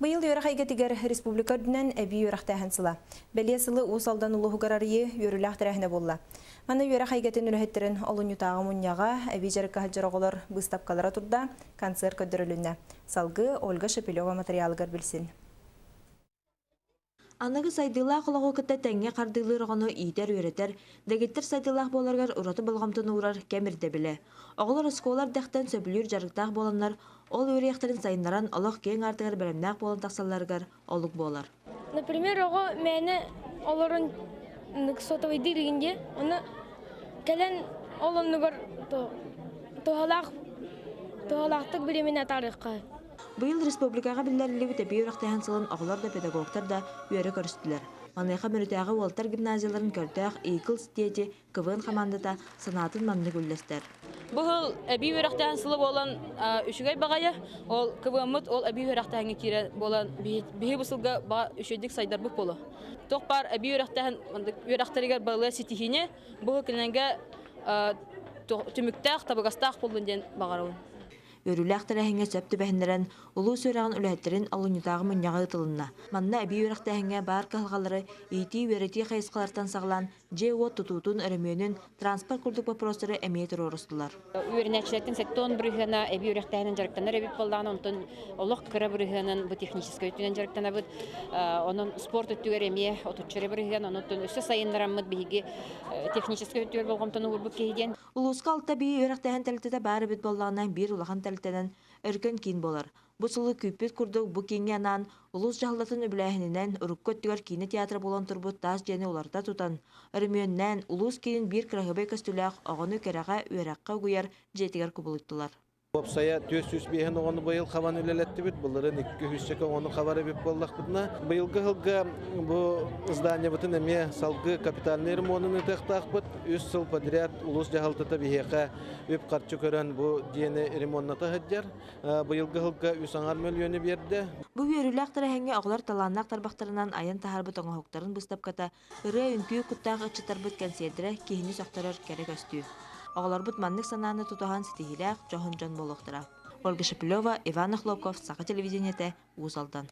Быйыл үөрэх эйгэтигэр республика үрдүнэн эбии үөрэхтээһин сыла. Бэлиэ сылы Уус Алдан улууһугар арыйыы үөрүүлээх тэрээһинэ буолла. Манна үөрэх эйгэтин үлэһиттэрин олунньутааҕы мунньаҕа, эбии дьарыкка сылдьар оҕолор быыстапкалара турда, концерт көрдөрүлүннэ. Салгыы Ольга Шепелева матырыйаалыгар билсин. Аныгы сайдыылаах олоҕу кытта тэҥҥэ хардыылыыр оҕону иитэр-үөрэтэр, дэгиттэр сайдыылаах буоларыгар ураты болҕомтону уурар кэм ирдэбилэ. Оҕолор оскуола эрдэхтэн сөбүлүүр дьарыктаах буоланнар, ол үөрүйэхтэрин сайыннаран олох киэҥ аартыгар бэлэмнээх буолан тахсалларыгар олук буолар. Например, оҕо мээнэ олорон сотовайдыыр игин диye, оны кэлэн ол оннугар туһалаах туһалаахтык бириэмэни атаарыахха. Быйыл республикаҕа биллэриллибит эбии үөрэхтээһин сылын оҕолор да, педагогтар да үөрэ көрүстүлэр. Маныаха Мүрүтээҕи уолаттар гимназияларын көрдөөх Eagles диэти КВН хамаандата санаатын маннык үллэстэр. Бу сыл эбии үөрэхтээһин сыла буолан үчүгэй баҕайы. Ол КВМмыт ол эбии үөрэхтээһиҥҥэ киирэр буолан биһи бу сылга үчүгэйдик сайдарбыт буолуо. Туох баар эбии үөрэхтээһин үөрэхтэригэр балыа ситиһиини бу кинилэргэ түмүктээх, табыгастаах буоллун диэн баҕарабын. Үөрүүлээх тэрээһиҥҥэ сөп түбэһиннэрэн, улуус үөрэҕин үлэһиттэрин олунньутааҕы мунньаҕа ыытылынна. Манна эбии үөрэхтээһиҥҥэ баар кыһалҕалары иитии-үөрэтии хайысхалартан саҕалаан дьиэ-уот тутуутун, өрөмүөнүн, транспорт курдук боппуруостары эмиэ туруорустулар. Үөрэнээччилэртэн 70 бырыһыана эбии үөрэхтээһинэн дьарыктанар эбит буоллаҕына, онтон олох кыра бырыһыанын бу техническэй өттүнэн дьарыктанабыт. Онон спорт өттүгэр эмиэ отучча эрэ бырыһыан, онон өссө сайыннараммыт биһиги техническэй өттүгэр болҕомтону уурбут киһи диэн. Улууска алта бии үөрэхтээһин тэрилтэтэ баар эбит буоллаҕына, биир улахан тэрилтэнэн Өркөн киин буолар. Бу сылы күүппүт курдук бу кииҥҥэ анаан улуус дьаһалтатын үбүлээһининэн урукку өттүгэр киинэ театра буолан турбут таас дьиэни уларыта тутан, өрөмүөннээн, улуус киинин биир кыраһыабай көстүүлээх оҕону кэрэҕэ, үөрэххэ угуйар дьиэтигэр кубулуттулар. Уопсайа 405 оҕону быйыл хабан үлэлэттибит. Былырыын 200 оҕону хабар эбит буоллахпытына, быйылгы сылга бу зданиебытын эмиэ салгыы капитальнай ремонун ыытыахтаахпыт. Үс сыл подряд улуус дьаһалтата биһиэхэ үп-харчы көрөн бу дьиэни ремонната сылдьар. Быйылгы сылга үс аҥар мөлүйүөнү биэрдэ. Бу үөрүүлээх тэрээһиҥҥэ оҕолор талааннаах тарбахтарынан айан таһаарбыт оҥоһуктарын быыстапката Ырыа-үҥкүү куттаах ыччаттарбыт кэнсиэрдэрэ киһини сөхтөрөр кэрэ көстүү. Оҕолорбут маннык санааны тутуһан ситиһиилээх, дьоһун дьон буолуохтара. Ольга Шепелева, Иван Охлопков, Саха телевидениетэ, Уус Алдан.